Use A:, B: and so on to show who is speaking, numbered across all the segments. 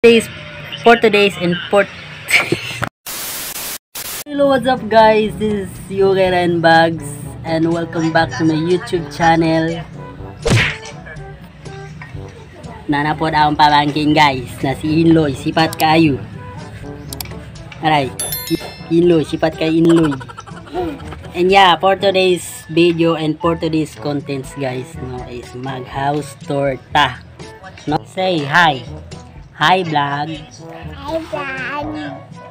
A: Today's for today's and for Hello, what's up guys? This is Yuki Ren Bags and welcome back to my YouTube channel. Nanapod akong pamangkin guys na si Inloy, sipat kayo. Aray, Inloy, sipat kay Inloy. And yeah, for today's video and for today's contents guys, no, is mag house tour ta. No, say hi. Hi vlog.
B: Hi vlog.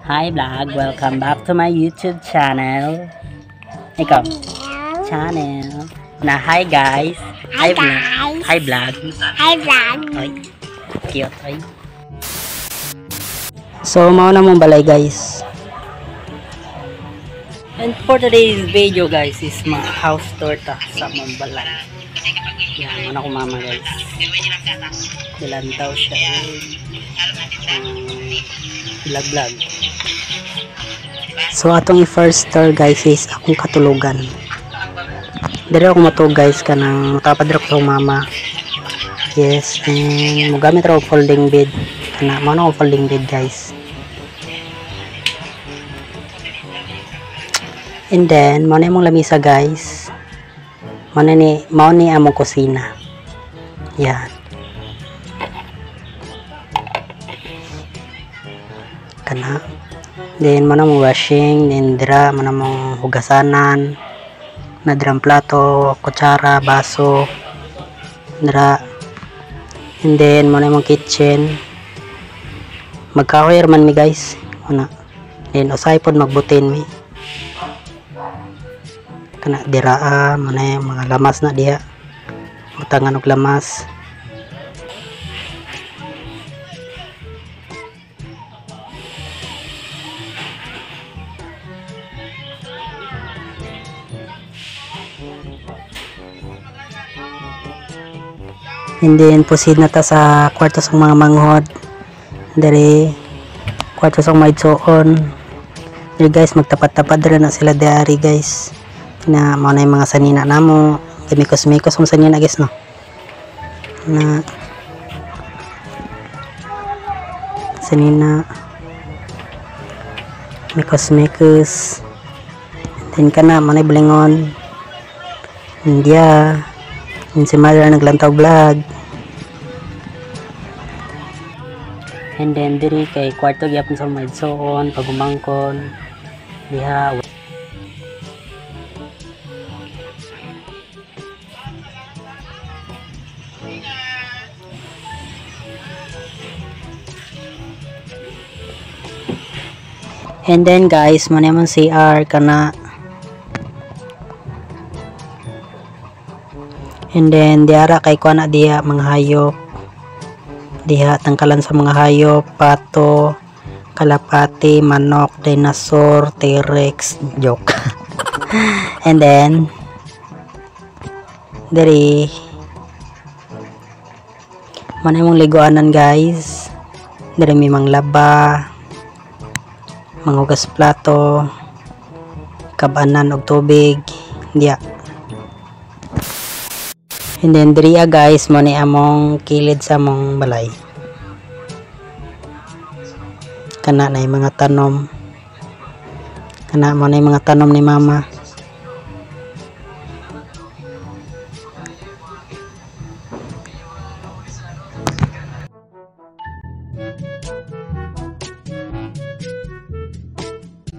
A: Hi vlog. Welcome back to my YouTube channel. Ikaw. Channel. Na hi guys.
B: Hi
A: vlog.
B: guys.
A: Hi vlog.
B: Hi vlog.
A: Ay. Cute ay. So mao na mong balay guys. And for today's video guys is mga house tour ta sa mong balay. Yan, muna ko mama guys. Dilantaw siya. Vlog vlog.
C: So atong i-first tour guys is akong katulugan. Diri ako matug guys kanang mutapad ra ko sa mama. Yes, and mogamit ra og folding bed. Kana mao na akong folding bed guys. And then mao na imong lamisa guys. Mao ni among kusina. Yan. Kana. Then mao na mong washing, then dira mao na mong hugasanan. Na dirang plato, kutsara, baso. Dira. And then mao na mong kitchen. Magkahoy man mi guys. Una. Then usahay pod magbutin mi. Kana dira mao na mga lamas na diha. Butangan og lamas. And then proceed na ta sa kwarto sa mga manghod. Dere kwarto sa mga igsoon. Dere guys magtapat-tapat dere na sila diari guys. Na mao na yung mga sanina namo. Mikos-mikos ang sanina guys no. Na sanina mikos-mikos. Then kana mao na blingon. India. Yun si mother naglantaw vlog.
A: And then diri kay kwarto gyapon sa mga igsoon pagumangkon diha.
C: And then guys, mo naman CR kana. And then diara kay kuan na diha mga hayop. Diha tangkalan sa mga hayop, pato, kalapati, manok, dinosaur, T-Rex, joke. And then diri man imong liguanan guys. Diri may manglaba, manghugas plato, kabanan og tubig diha. And then diri guys mo ni among kilid sa among balay. Kana na yung mga tanom. Kana mo na yung mga tanom ni mama.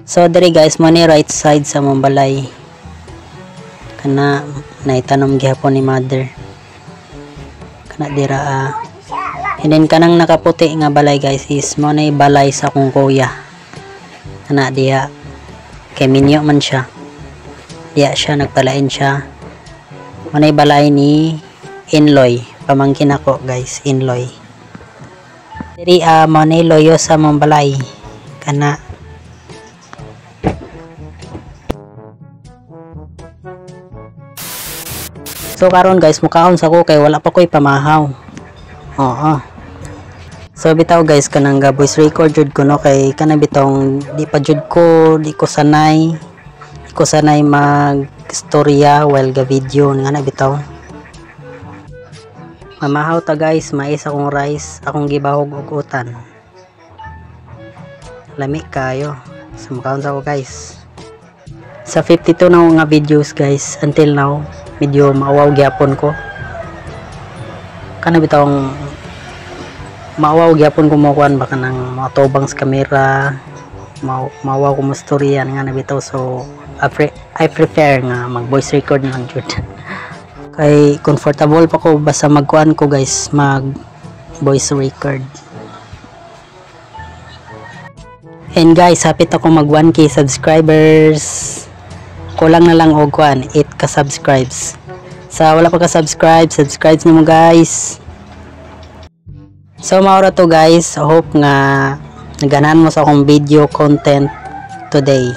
C: So diri guys mo ni right side sa among balay. Kana naitanom gihapon ni mother. Kana dira. And then kanang nakaputi nga balay guys is mo na balay sa akong kuya. Kana diha kay minyo man siya. Diha siya nagpalain siya. Mo na balay ni Inloy, pamangkin ako guys, Inloy. Diri mo na loyo sa among balay. Kana so karon guys mukaon sa ko kay wala pa koy pamahaw. Oo. So bitaw guys kanang ga voice record jud ko no kay kanang bitong di pa jud ko di ko sanay. Di ko sanay mag istorya while ga video nga na bitaw. Mamahaw ta guys, mais akong rice, akong gibahog og utan. Lami kayo. So makaon sa ko, guys. Sa 52 na nga videos, guys, until now, medyo mauwaw gyapon ko. Kana bitawng mauwaw gyapon ko mo kuan baka nang mga tubang sa kamera, mauwaw ko mo storyan nga na bitaw, so I prefer nga mag voice record na lang jud. Kay comfortable pa ko basta magkuan ko, guys, mag voice record. And guys, hapit ako mag 1K subscribers. Kulang na lang og kuan, 8 ka subscribes. Sa wala pa ka subscribe, subscribe na mo, guys. So mao ra to, guys. Hope nga naganahan mo sa akong video content today.